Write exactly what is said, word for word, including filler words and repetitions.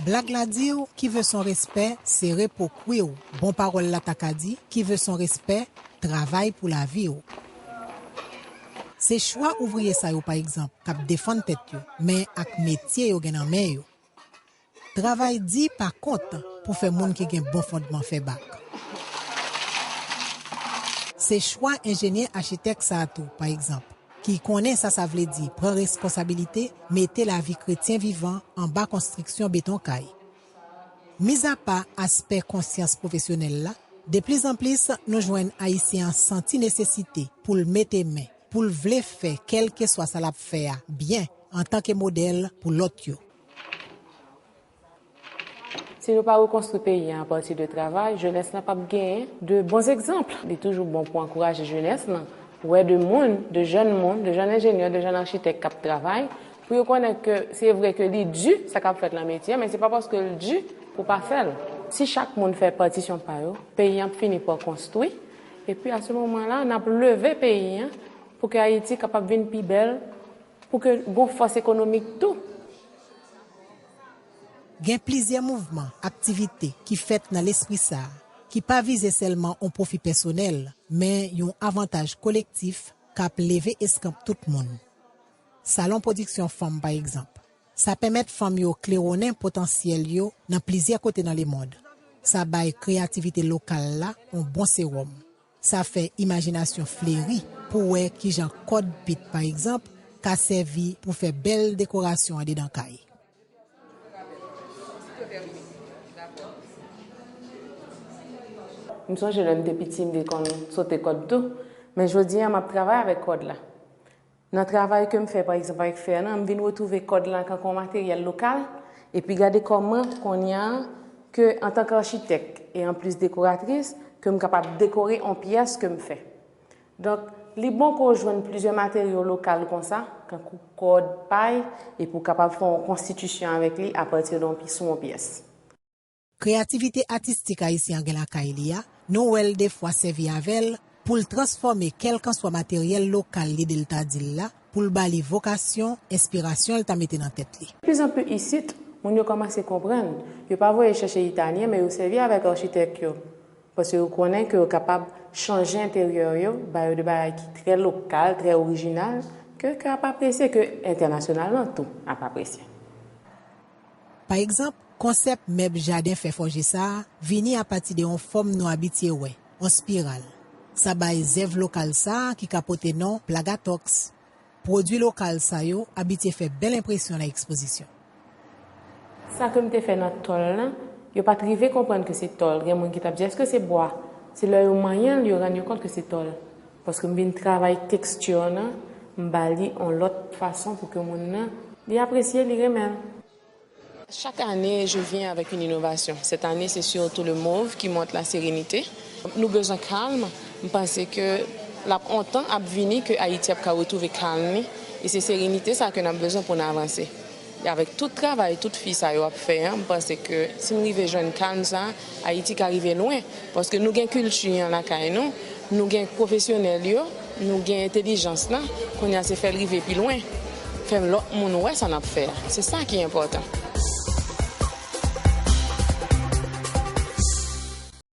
Blag la di w, qui veut son respect, sere po kwi w. Bon pawòl la ta ka di, qui veut son respect, travay pou lavi w. Se chwa ouvriye sa yo, pa egzanp, k ap defann tèt yo, men ak metye yo gen nan men yo. Travay di pa kont pou fè moun ki gen bon fondman fè bak. Se chwa enjenyè achitèk sa a tou, pa egzanp, ki konnen sa sa vle di pran responsabilite, mete lavi kretyen vivan anba konstriksyon beton kay. Mizapa aspè konsyans pwofesyonèl la, deplizanplis nou jwenn Ayisyen an santi nesesite pou l mete men, pou l vle fè kèlkeswa sa l ap fè a byen antanke modèl pou lòt yo. Si nou pa rekonstwi peyi a apati de travay, jenès lan p ap genyen de bon egzanp. Li toujou bon pou ankouraje jenès lan, wè de moun, de jèn moun, de jèn enjenyè, de jèn achitèk k ap travay, pou yo konnen ke se vre ke li di sa k ap fèt lan metye a, men se pa paske l di pou pa fè l. Si chak moun fè patisyon pa yo, peyi a ap fini pa konstwi, epi a se moman la, n ap leve peyi a pou ke Ayiti kapab vin pi bèl, pou ke gon fòs ekonomik tou. Gen plizyè mouvman, aktivite ki fèt nan lespri sa a, ki pa vize sèlman on pwofi pèsonèl, men yon avantaj kolektif k ap leve eskanp tout moun. Salon pwodiksyon fanm, pa egzanp. Sa pèmèt fanm yo klewonnen potansyèl yo nan plizyè kote nan lemonn. Sa bay kreyativite lokal la on bon sewòm. Sa fè imajinasyon fleri pou wè kijan kòd pit, pa egzanp, ka sèvi pou fè bèl dekorasyon andedan kay. M sonje lè m te piti, m te konn sote kòd tou, men jodi a m ap travay avèk kòd la. Nan travay ke m fè, pa egzanp, avèk fè nan, m vin retwouve kòd lan tankou yon materyèl lokal, epi gade kòman kounye a, ke antanke achitèk e anplis dekoratris, ke m kapab dekore yon pyès ke m fè. Donk, li bon ke w jwenn plizyè materyo lokal konsa, tankou kòd, pay, epi w kapab fè yon konstitisyon avèk li apati de yon pi- sou yon pyès. Kreyativite atistik ayisyen an gen lakay li a, nou wè l defwa sèvi avè l pou l transfòme kèlkanswa materyèl lokal lide l ta di l la, pou l ba li vokasyon, enspirasyon l ta mete nan tèt li. Plizanpli isit, moun yo kòmanse konprann, yo pa voye chèche Italyen, men yo sèvi avèk achitèk yo, paske yo konnen ke yo kapab chanje enteryè yo, ba yo de bagay ki trè lokal, trè orijinal, ke, ke ap apresye, ke entènasyonalman tou ap apresye. Pa egzanp, konsèp mèb jaden fè fòje sa a vini apati de yon fòm nou abitye wè, yon spiral. Sa bay zèv lokal sa a ki ka pote non Plagatòks. Pwodui lokal sa yo abitye fè bèl enpresyon nan ekspozisyon. Sa ke m te fè nan tòl lan, yo pa t rive konprann ke se tòl. Gen moun ki t ap di, èske se bwa? Se lè yo manyen l, yo rann yo kont ke se tòl. Paske m vin travay teksti lan, m ba li yon lòt fason pou ke moun nan, li apresye, li renmen l. Chaque année, je viens avec une innovation. Cette année, c'est surtout le mauve qui montre la sérénité. Nou bezwen kalm. M panse ke l ap on tan ap vini ke Ayiti ap ka retwouve kalm li. E se serenite sa ke n ap bezwen pou n avanse. E avèk tout travay tout fi sa yo ap fè an, m panse ke si n rive jwenn kalm sa, Ayiti ka rive lwen. Paske nou gen kilti an lakay nou, nou gen pwofesyonèl yo, nou gen entèlijans lan, kounye a se fè l rive pi lwen. Fè lòt moun wè sa n ap fè a. Se sa ki enpòtan.